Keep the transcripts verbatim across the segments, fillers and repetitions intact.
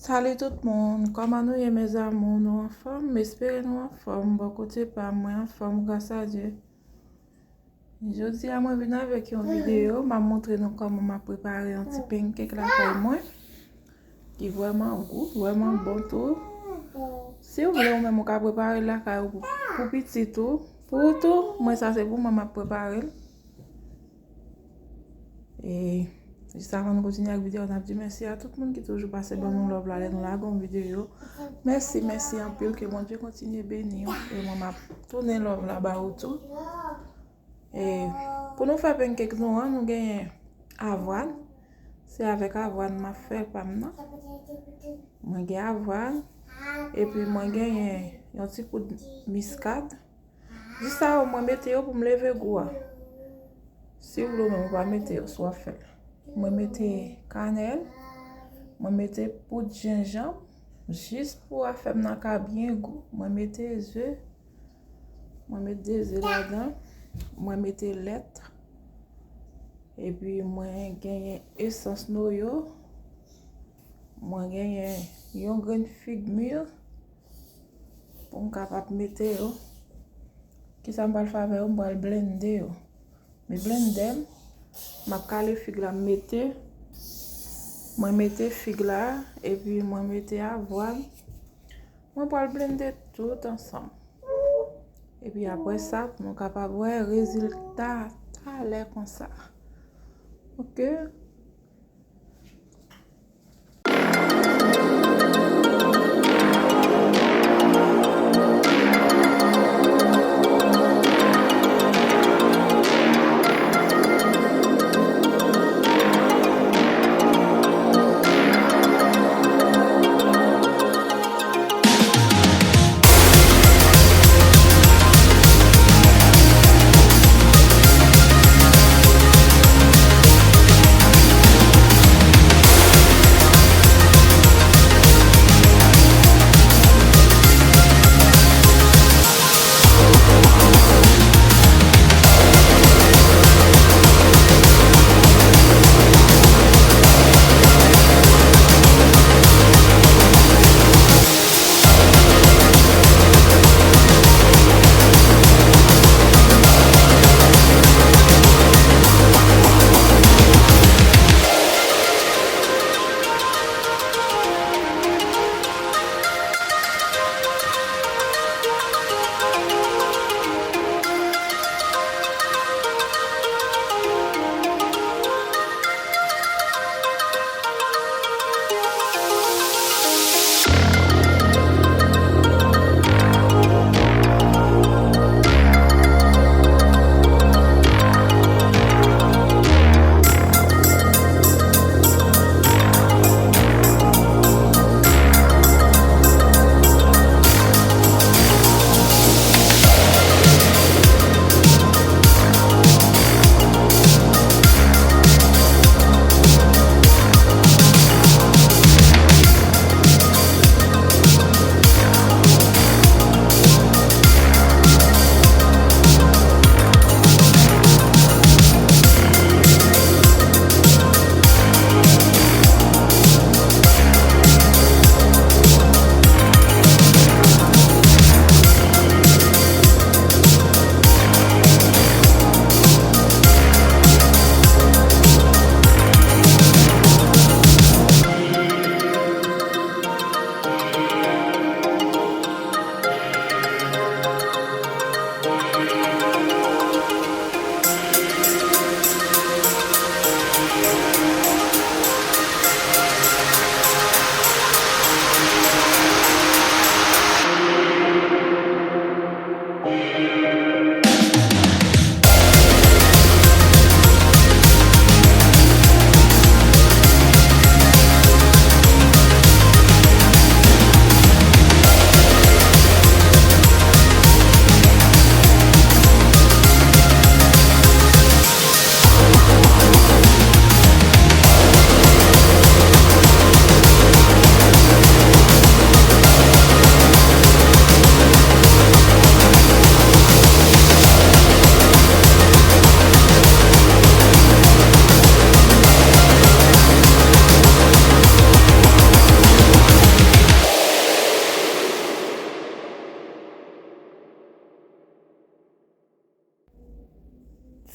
Salut tout moun, kòman nou ye, mes amours? Nou anfòm? M espere nou anfòm. Bò kote pa m, mwen anfòm, gras a Dye. Jodi a, mwen vin avèk yon videyo, m ap montre nou kòman m ap prepare yon ti pancake lakay mwen, ki vrèman gou, vrèman bon tou. Si w vle, ou menm, ou ka prepare l lakay ou pou, pou pitit ou, pou ou tou. Mwen, sa se pou mwen, m ap prepare l. E jis avan nou kontinye ak videyo a, n ap di mèsi a tout moun ki toujou pase ban nou love la lè nou lage yon videyo. Mèsi, mèsi anpil, ke Bondye kontinye beni w. E mwen, m ap tounen love la ba ou tou. E pou nou fè pancake nou an, nou genyen avwàn. Se avèk avwàn m ap fè pa m nan. Mwen gen avwàn. Epi mwen genyen yon ti poud miskad. Jis sa yo, mwen mete yo pou m leve gou a. Si w vle, ou menm, ou pa mete yo si w ap fè l. Mwen mete kanèl, mwen mete poud jenjanm, jis pou afè m nan ka byen gou. Mwen mete ze, mwen mete ze ladan, mwen mete lèt. Epi mwen genyen esans noyo. Mwen genyen yon grenn fig mi pou m kapab mete yo. Kisa m pral fè avè yo? M pral blende yo. Men blendè m, m ap kale fig la, m mete, mwen mete fig la, epi mwen mete avwàn. Mwen pral blende tout ansanm. Epi apre sa, pou nou kapab wè rezilta talè konsa. Oke?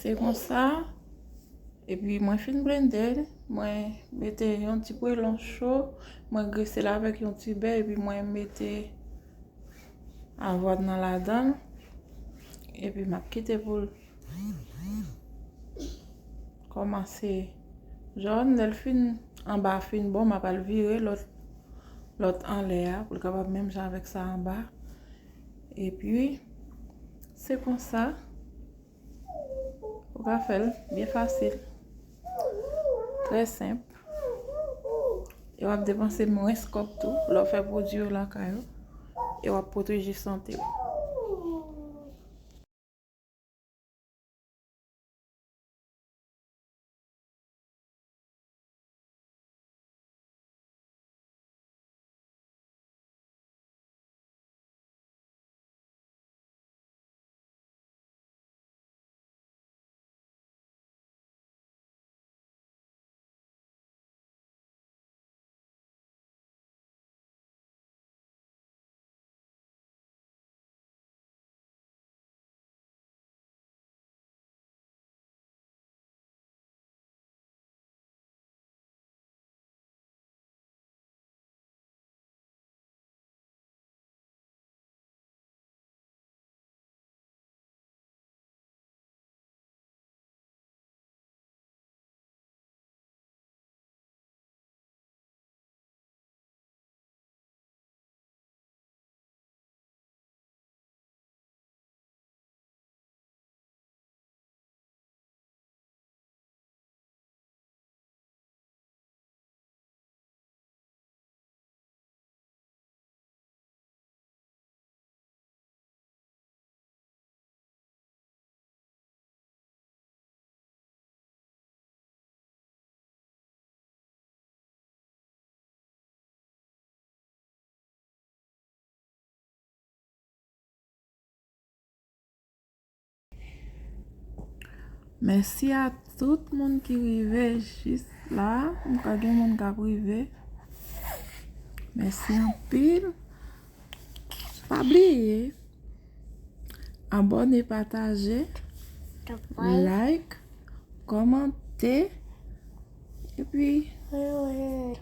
Se konsa. Epi mwen fin blende l, mwen mete yon ti pwelon cho, mwen grese l avèk yon ti bè, epi mwen mete avwàn nan ladan l. Epi m ap kite pou l kòmanse jòn. Lè l fin anba a fin bon, m ap al vire lòt, lòt anlè a pou l kapab menm jan avèk sa anba. Epi, se konsa. Ou ka fè l byen fasil. Trè senp. E w ap depanse mwens kòb tou lè w fè pwodui yo lakay ou. E w ap pwoteje sante w. Mèsi a tout moun ki rive jis la. M kwè gen moun k ap rive. Mèsi anpil. Pa bliye abòne, pataje, like, kòmante, epi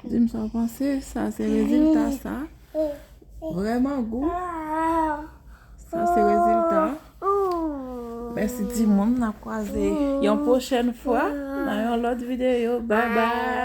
di m sa w panse. Sa se rezilta sa. Vrèman gou. Sa se rezilta. Mèsi timoun, n ap kwaze yon pwochèn fwa nan yon lòt videyo. Bye bye.